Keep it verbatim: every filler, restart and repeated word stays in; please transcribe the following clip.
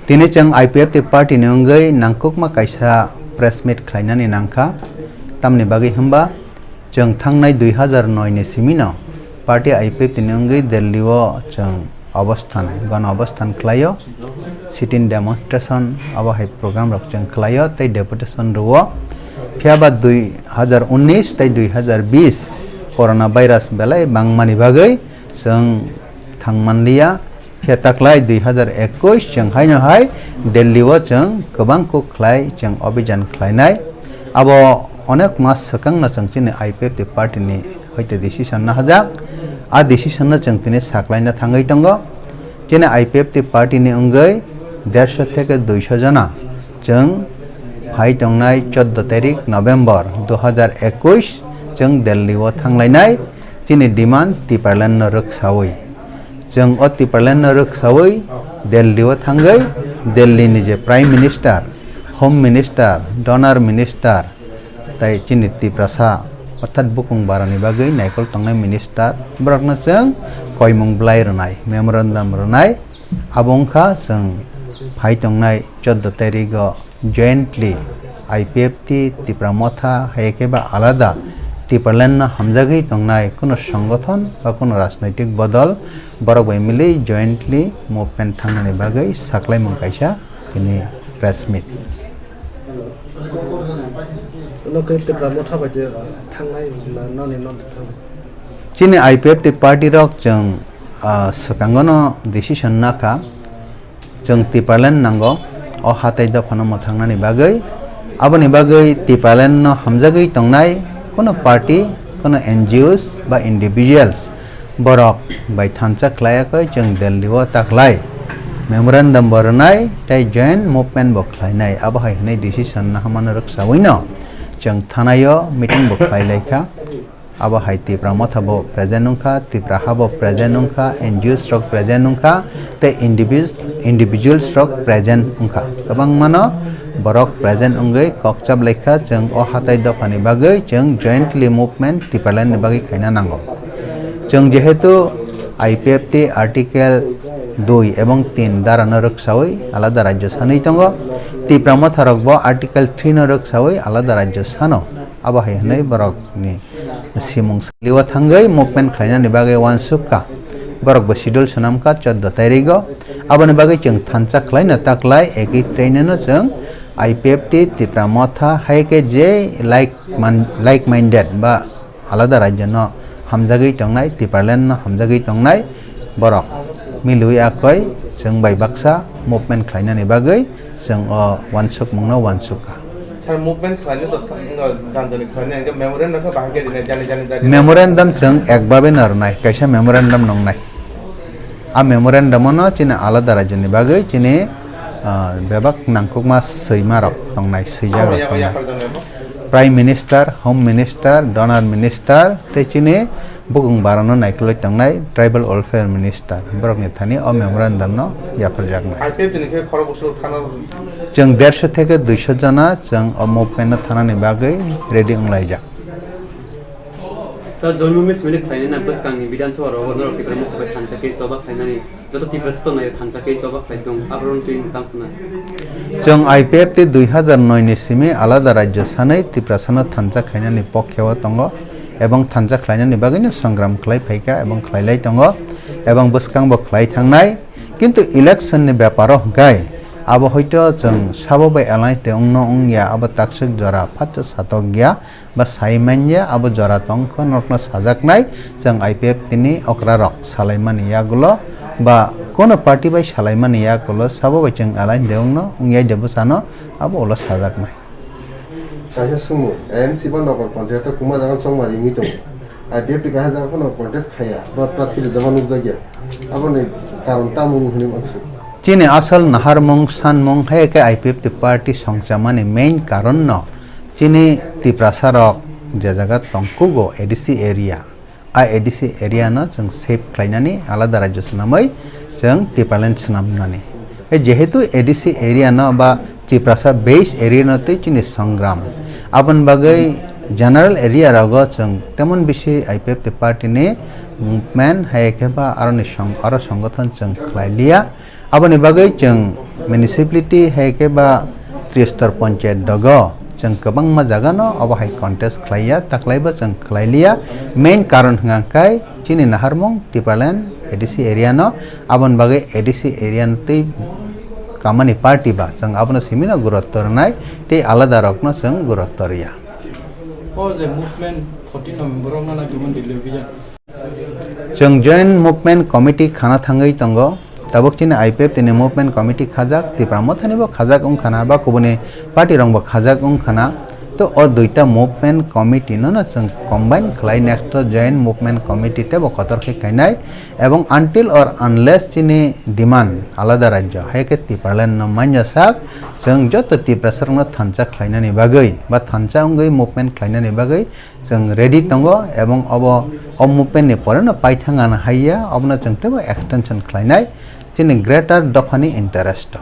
Tini chwng I P F T party ni wngwi nangkukma kaisa press meet khlainani nangkha. Tamni bagwi hwnba chwng thangnai dui hazar noi ni simino party I P F T ni wngwi Delhi o chwng obosthan, gana obosthan khlaio, sit-in demonstration abo hai program rok chwng khlaio tei deputation rwo. Phiyaba dui hazar unnish tei dui hazar bish corona virus belai bangmani bagwi chwng thangmanliya. Phiya taklai dui hazar ekush chwng haino hai Delhi o chwng kwbang kuk khlai chwng obijan khlainai. Abo onek mas swkangno chwng chini I P F T party ni hoite decision nahajak. A decision no chwng tini saklaina thangwi tongo. Chini I P F T party ni wngwi dersho theke duisho jona chwng phai tongnai choddo tarik November dui hazar ekush chwng Delhi o thanglainai. Chini demand Tipraland no rwksawi. Chwng o Tipraland no rwksawi Delhi o thangwi Delhi ni je Prime Minister, Home Minister, Donor Minister, tai chini Tiprasa, orthat bukung barani bagwi naikol tongnai minister, borokno chwng koimung bwlai rwnai, memorandum rwnai, abo wngkha chwng phai tongnai choddo tarigo jointly I P F T, Tipra Motha, hai khe ba alada Tipraland no hamjagwi tongnai kuno songothon ba kuno rajnoitik bodol borok bai mili jointly movement thangnani bagwi saklaimung kaisa tini press meet. Omo khe Tipra Motha bai je, ah, thangnai na noni non thangnai? Chini I P F T party rok chwng, ah, swkango no decision nakha, chwng Tipraland nango o hatai dophano mwthangnani bagwi. Aboni bagwi Tipraland no hamjagwi tongnai kuno party, kuno N G Os ba individuals borok bai thansa khlaiya khe chwng Delhi o taklai memorandum bo rwnai tei joint movement bo khlainai, abo hai hwnwi decision nahamano rwksawi no chwng thanai o meeting bo khlai lai kha. Abo hai Tipra Motha bo present wngkha, Tipra Ha bo present wngkha, N G Os rok present wngkha, tei indivis-, individuals rok present wngkha. Kwbangmano borok present wngwi kok chap lai kha, chwng o hatai dophani bagwi chwng jointly movement Tipraland ni bagwi khaina nango. Chwng jehetu I P F T article dui ebong tin dara no rwksawi alada rajyo sanwi tongo, Tipra Motha rok bo article three no rwksawi alada rajyo sano. Abo hai hwnwi borok ni simung saliwa thangwi movement khlainani bagwi uansuk kha. Borok bo schedule swnam kha choddo tarigo. Aboni bagwi chwng thansa khlaino taklai, eki traineno chwng I P F T, Tipra Motha, hai khe je like man-, like minded ba alada rajyo no hamjagwi tongnai, Tipraland no hamjagwi tongnai borok milwi akoi chwng bai baksa movement khlainani bagwi chwng o uansukmungno uansuk kha. Sir, movement khlainai to, no, jani jani khlainai, hwnkhe memorandum khe bahai khe rinai, jani jani jani. Memorandum chwng ekbabe no rwnai, kaisa memorandum nwngnai. A memorandum no chini alada rajyoni bagwi chini, ah, bebak nangkukma swima rok tongnai, swijak rok tongnai. Prime Minister, Home Minister, Donor Minister, tei chini bukung barano naikolwi tongnai Tribal Welfare Minister, borokni thani o memorandum no yapharjaknai. I P F T ni khe khorok bwswk thana rw-, Chwng dersho theke duisho jona chwng o movement no thanani bagwi ready wnglaijak. Sir, joint movement simi khlainai na bwskangni Bidhan Sabha rogo norok Tipra Motha bai thansa khe choba khlainani. Joto Tiprasa tongnai thansa khe choba khlai tong, aborok twi tang sana. Chwng I P F T dui hazar noi ni simi alada rajyo sanwi Tiprasano thansa khlainani pokhe o tongo, ebong thansa khlainani bagwino songram khlai phaikha ebong khlailai tongo, ebong bwskango khlai thangnai. Kintu election ni beparo hwnkhe abo hoito chwng sabo bai alliance de wngno wngya, abo takswk jora phatsa satok ya. Ba sai manya abo jora tongkho norokno sajaknai, chwng I P F T ni okra rok salaimani yagulo ba kono party bai salaimani yagulo sabo bai chwng alai deungno wngya de bwsano abo ulo sajaknai. Kaisa sungmung, A N C ba Nokol Panchayat o kuma jaga chongmari wngwi tongo. I P F T kaisa jaga phano contest khaiya, ba prarthi rijaba nukjakya. Aboni karon tamo wng hwnwi mansuk? Chini asal naharmung sanmung hai khe I P F T party songchamani main karon no Chini Tiprasa rok je jaga tongkugo A D C area, a A D C area no chwng save khlainani alada rajyo swnamwi chwng Tipraland swnamnani. E jehetu A D C area no ba Tiprasa base area no tei chini songram. Aboni bagwi general area rogo chwng temon bisi I P F T party ni movement hai khe ba aroni song-, aro songothon chwng khlai liya. Aboni bagwi chwng Municipality hai khe ba Tristor Panchayat dogo chwng kwbangma jaga no obo hai contest khlaiya, taklai bo chwng khlai liya. Main karon hwnkha khe chini naharmung Tipraland A D C area no, aboni bagwi A D C area no tei kamani party ba chwng abono simi no gurutto rwnai tei alada rok no chwng gurutto rwya. O je movement fourteen November o nana Human Delhi Vision. Chwng Joint Movement Committee khana thangwi tongo. Tabuk chini I P F T ni Movement Committee khajak, Tipra Mothani bo khajak wngkhana, ba kubuni party rok bo khajak wngkhana. To o duita Movement Committee no no chwng combine khlai next to Joint Movement Committee tebo kotor khe khainai. Ebong until or unless chini demand alada rajyo, hai khe Tipraland no manya sak, chwng joto Tiprasa rok no thansa khlainani bagwi ba thansa wngwi movement khlainani bagwi chwng ready tongo, ebong obo o movement ni pore no paithang ano haiya, obono chwng teibo extension khlainai chini greater dophani interest o.